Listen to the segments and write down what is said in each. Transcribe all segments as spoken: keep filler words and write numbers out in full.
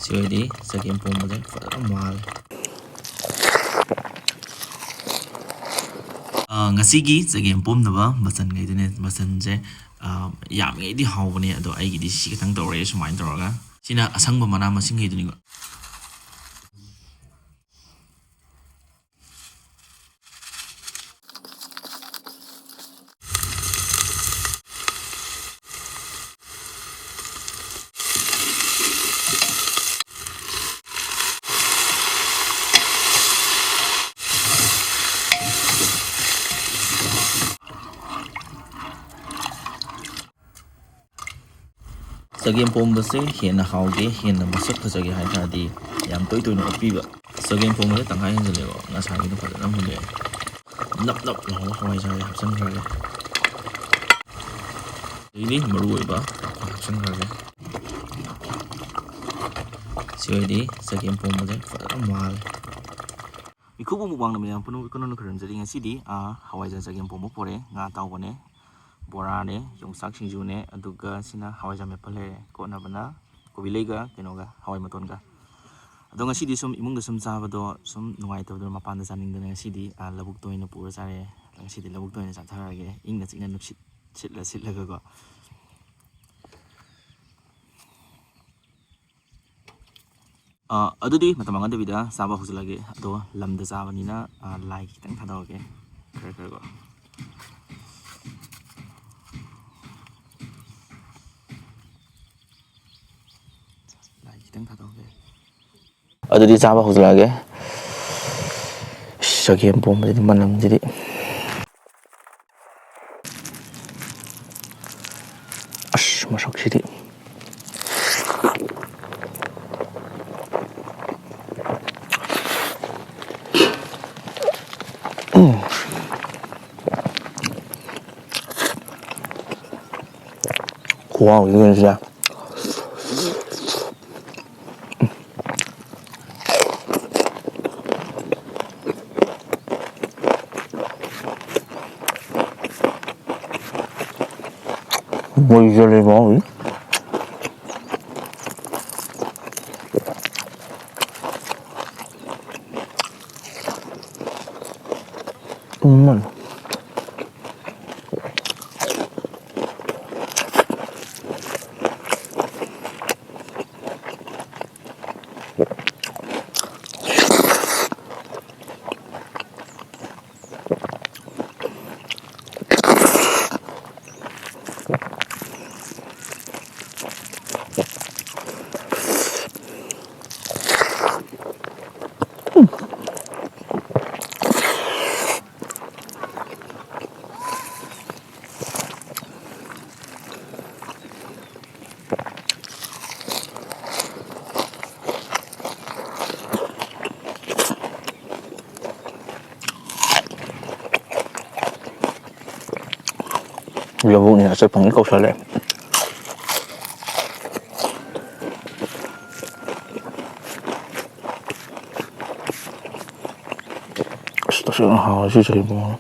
ꯁꯤ ꯑꯣꯏꯔꯗꯤ ꯆꯒꯦꯝ ꯄꯣꯝꯕꯁꯦ ꯐꯖꯅ ꯃꯥꯜꯂꯦ꯫ ꯑ, ꯉꯁꯤꯒꯤ ꯆꯒꯦꯝ ꯄꯣꯝꯅꯕ ꯃꯆꯜꯈꯩꯗꯨꯅꯦ꯫ ꯃꯆꯜꯁꯦ, ꯑ, ꯌꯥꯝꯃꯤꯉꯩꯗꯤ ꯍꯥꯎꯕꯅꯦ, ꯑꯗꯣ ꯑꯩꯒꯤꯗꯤ ꯁꯤ ꯈꯤꯇꯪ ꯇꯧꯔꯦ ꯁꯨꯃꯥꯏꯅ ꯇꯧꯔꯒ꯫ ꯁꯤꯅ ꯑꯁꯪꯕ ꯃꯅꯥ ꯃꯁꯤꯡꯈꯩꯗꯨꯅꯤꯀꯣ꯫ ꯆꯒꯦꯝ ꯄꯣꯝꯕꯁꯦ ꯍꯦꯟꯅ ꯍꯥꯎꯒꯦ, ꯍꯦꯟꯅ ꯃꯁꯛ ꯐꯖꯒꯦ ꯍꯥꯏ ꯇꯥꯔꯗꯤ ꯌꯥꯝ ꯇꯣꯏ ꯇꯣꯏꯅ ꯑꯣꯠꯄꯤꯕ꯫ ꯆꯒꯦꯝ ꯄꯣꯝꯕꯁꯦ ꯇꯪꯈꯥꯏ ꯍꯦꯟꯖꯜꯂꯦꯀꯣ, ꯉꯁꯥꯏꯒꯤꯗꯣ ꯐꯖꯅ ꯃꯨꯜꯂꯦ꯫ ꯅꯞ ꯅꯞ ꯂꯥꯎꯕ ꯍꯋꯥꯏꯖꯥꯔꯁꯦ ꯍꯥꯞꯆꯤꯟꯈ꯭ꯔꯒꯦ꯫ ꯑꯗꯒꯤꯗꯤ ꯃꯔꯨ ꯑꯣꯏꯕ ꯍꯥꯞꯆꯤꯟꯈ꯭ꯔꯒꯦ꯫ ꯁꯤ ꯑꯣꯏꯔꯗꯤ ꯆꯒꯦꯝ ꯄꯣꯝꯕꯁꯦ ꯐꯖꯅ ꯃꯥꯜꯂꯦ꯫ ꯃꯤꯈꯨꯕꯨ ꯃꯨꯛꯕꯥꯡ ꯅꯨꯃꯤꯗꯥꯡ ꯄꯨꯝꯅꯃꯛ ꯀꯩꯅꯣꯅ ꯈꯨꯔꯨꯝꯖꯔꯤ꯫ ꯉꯁꯤꯗꯤ, ꯑꯥ, ꯍꯋꯥꯏꯖꯥꯔ ꯆꯒꯦꯝ ꯄꯣꯝꯕ ꯄꯣꯔꯛꯑꯦ, ꯉꯥ ꯑꯇꯥꯎꯕꯅꯦ, ꯕꯣꯔꯥꯅꯦ, ꯌꯣꯡꯆꯥꯛ ꯁꯤꯡꯖꯨꯅꯦ, ꯑꯗꯨꯒ ꯁꯤꯅ ꯍꯋꯥꯏꯖꯥꯔ ꯃꯦꯠꯄ ꯂꯩꯔꯦ, ꯀꯣꯠꯅꯕꯅ ꯀꯣꯕꯤ ꯂꯩꯒ ꯀꯩꯅꯣꯒ ꯍꯋꯥꯏ ꯃꯇꯣꯟꯒ꯫ ꯑꯗꯣ ꯉꯁꯤꯗꯤ ꯁꯨꯝ ꯏꯃꯨꯡꯗ ꯁꯨꯝ ꯆꯥꯕꯗꯣ ꯁꯨꯝ ꯅꯨꯡꯉꯥꯏꯇꯕꯗꯨꯅ ꯃꯄꯥꯟꯗ ꯆꯥꯅꯤꯡꯗꯅ ꯉꯁꯤꯗꯤ, ꯑꯥ, ꯂꯧꯕꯨꯛꯇ ꯑꯣꯏꯅ ꯄꯨꯔ ꯆꯥꯔꯦ꯫ ꯉꯁꯤꯗꯤ ꯂꯧꯕꯨꯛꯇ ꯑꯣꯏꯅ ꯆꯥꯊꯔꯛꯑꯒꯦ, ꯏꯪꯅ ꯆꯤꯛꯅ ꯅꯨꯡꯁꯤꯠ ꯁꯤꯠꯂ ꯁꯤꯠꯂꯒꯀꯣ꯫ ꯑ, ꯑꯗꯨꯗꯤ ꯃꯇꯝ ꯃꯥꯡꯍꯟꯗꯕꯤꯗ ꯆꯥꯕ ꯍꯧꯖꯤꯜꯂꯒꯦ꯫ ꯑꯗꯣ ꯂꯝꯗ ꯆꯥꯕꯅꯤꯅ, ꯑ, ꯂꯥꯏꯒꯤ ꯈꯤꯇꯪ ꯊꯥꯗꯣꯛꯑꯒꯦ, ꯈꯔ ꯈꯔꯀꯣ꯫ ꯂꯥꯏꯒꯤ ꯈꯤꯇꯪ ꯊꯥꯗꯣꯛꯑꯒꯦ꯫ ꯑꯗꯨꯗꯤ ꯆꯥꯕ ꯍꯧꯖꯤꯜꯂꯛꯑꯒꯦ꯫ ꯏꯁ, ꯆꯒꯦꯝ ꯄꯣꯝꯕꯁꯤꯗꯤ ꯃꯅꯝꯁꯤꯗꯤ꯫ ꯑꯁ, ꯃꯁꯛꯁꯤꯗꯤ꯫ ꯎꯝ꯫ ꯈꯨꯍꯥꯎꯁꯤꯗꯤ ꯁꯤꯗ꯫ ꯃꯣꯏ ꯖꯦꯂꯤ ꯃꯍꯥꯎꯗꯤ꯫ ꯎꯝ꯫ ꯂꯧꯕꯨꯛꯅꯤꯅ ꯑꯆꯠꯐꯝꯒ ꯀꯧꯁꯜꯂꯦ꯫ ꯑꯁ, ꯇꯁꯦꯡꯅ ꯍꯥꯎꯋꯦ ꯁꯤ ꯆꯍꯤ ꯃꯑꯣꯡ꯫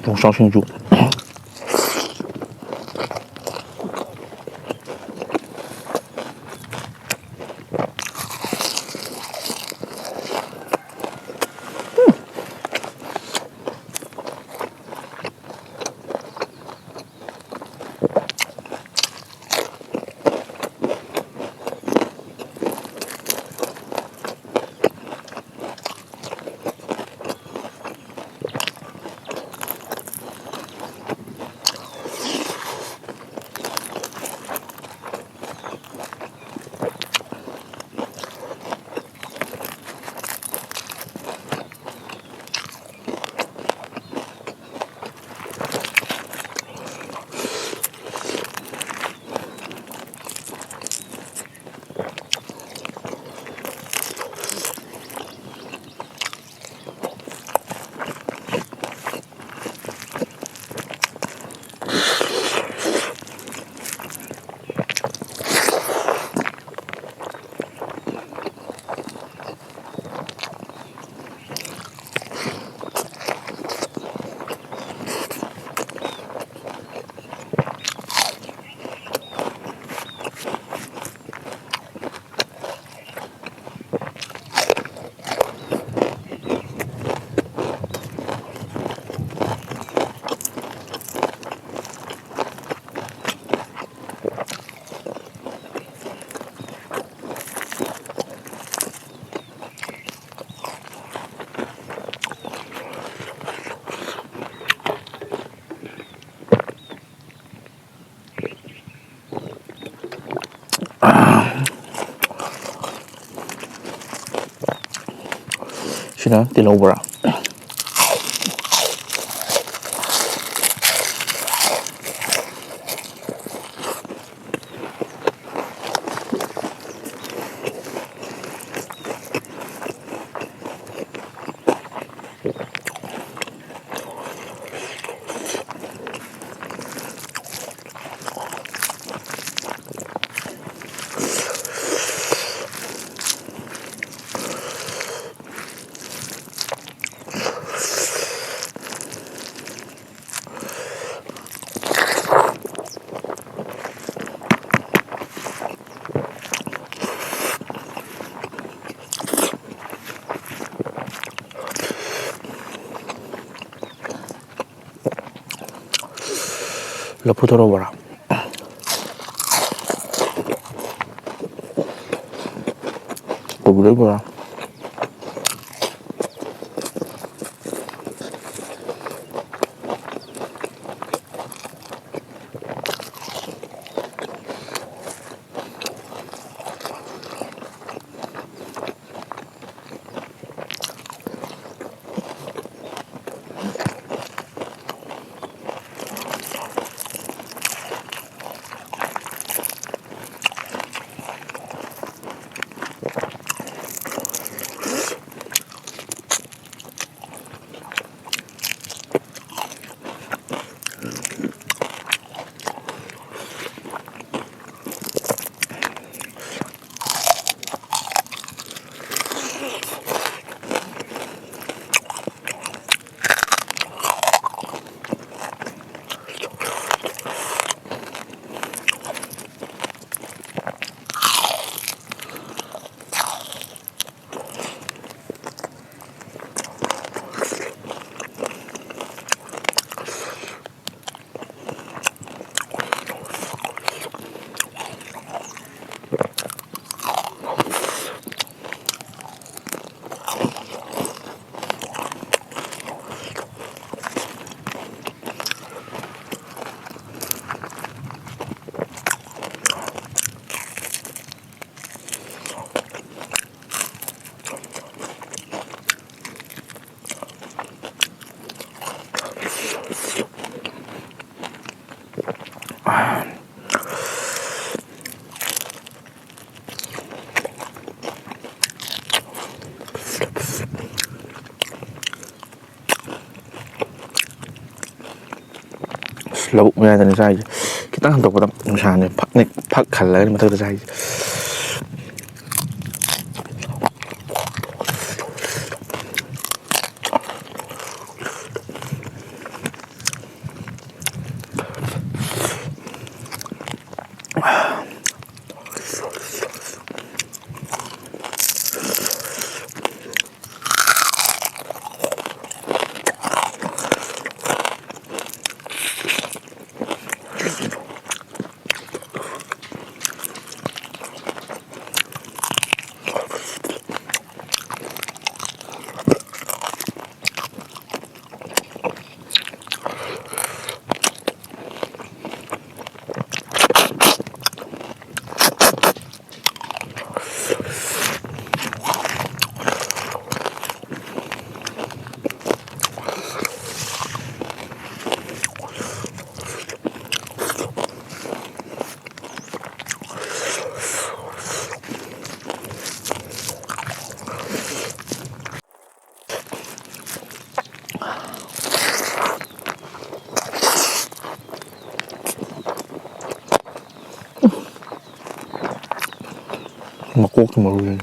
ꯌꯣꯡꯆꯥꯛ ꯁꯤꯡꯖꯨ꯫ ꯁꯤꯅ ꯇꯤꯜꯍꯧ ꯕꯣꯔꯥ꯫ ꯂꯐꯨ ꯊꯔꯣ ꯕꯣꯔꯥ꯫ ꯀꯣꯕꯤ ꯂꯩ ꯕꯣꯔꯥ꯫ ꯑꯁ, ꯂꯧꯕꯨꯛ ꯃꯌꯥꯏꯗꯅꯤ ꯆꯥꯏꯁꯦ꯫ ꯈꯤꯇꯪ ꯍꯟꯗꯣꯛꯄꯗ ꯅꯨꯡꯁꯥꯅꯦ ꯐꯛꯅꯤ, ꯐꯛ ꯈꯜꯂꯒꯅꯤ ꯃꯊꯛꯇ ꯆꯥꯏꯁꯦ꯫ ꯃꯀꯣꯛꯀꯤ ꯃꯔꯨꯁꯦ꯫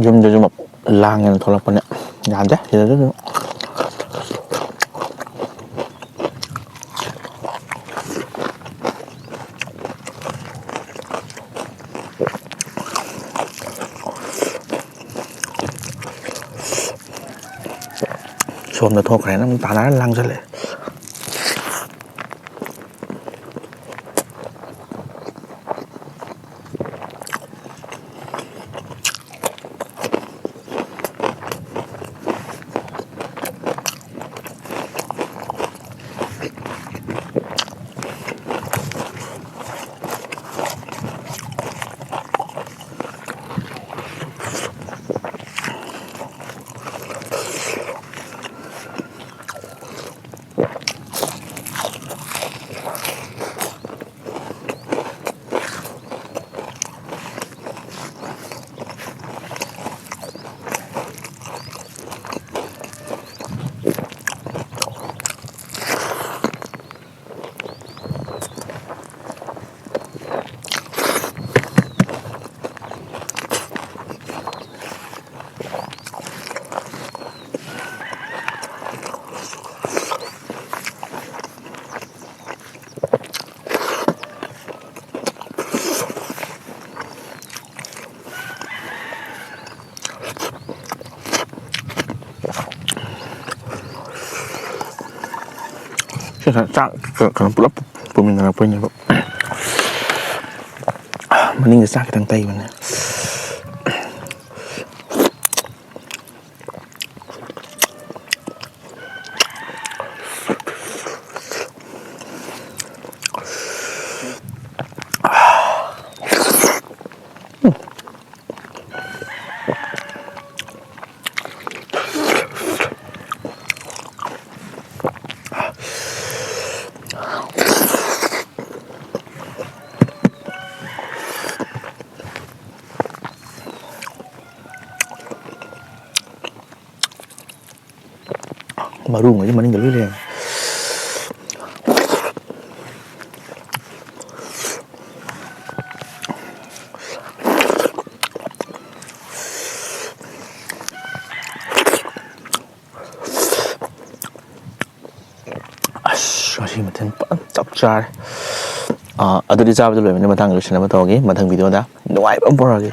ꯌꯨꯝꯗꯁꯨ ꯂꯥꯡꯉꯦꯅ ꯊꯣꯛꯂꯛꯄꯅꯦ꯫ ꯌꯥꯗꯦ ꯁꯤꯗꯁꯨ ꯑꯗꯨꯝ꯫ ꯁꯣꯝꯗ ꯊꯣꯛꯈ꯭ꯔꯦꯅ ꯑꯃꯨꯛ ꯇꯥꯟꯅꯔ ꯂꯥꯡꯁꯜꯂꯛꯑꯦ꯫ ꯁꯤ ꯉꯁꯥꯏ ꯆꯥꯛ ꯀ-, ꯀꯩꯅꯣ ꯄꯨꯂꯞ ꯄꯨꯃꯤꯟꯅꯔꯛꯄꯩꯅꯦꯕ꯫ ꯃꯅꯤꯡꯗ ꯆꯥꯛ ꯈꯤꯇꯪ ꯇꯩꯕꯅꯦ꯫ ꯃꯔꯨꯉꯩꯗꯤ ꯃꯅꯤꯡꯗ ꯂꯣꯏ ꯂꯩꯔꯝꯃꯦ꯫ ꯃꯁꯤ ꯃꯊꯦꯜ ꯐꯖꯅ ꯆꯞ ꯆꯥꯔꯦ꯫ ꯑꯥ, ꯑꯗꯨꯗꯤ ꯆꯥꯕꯗ ꯂꯣꯏꯕꯅꯤꯅ ꯃꯊꯪ ꯂꯣꯏꯁꯤꯟꯅꯕ ꯇꯧꯔꯒꯦ꯫ ꯃꯊꯪ ꯚꯤꯗꯤꯑꯣꯗ ꯅꯨꯡꯉꯥꯏꯕ ꯑꯃ ꯄꯨꯔꯛꯑꯒꯦ꯫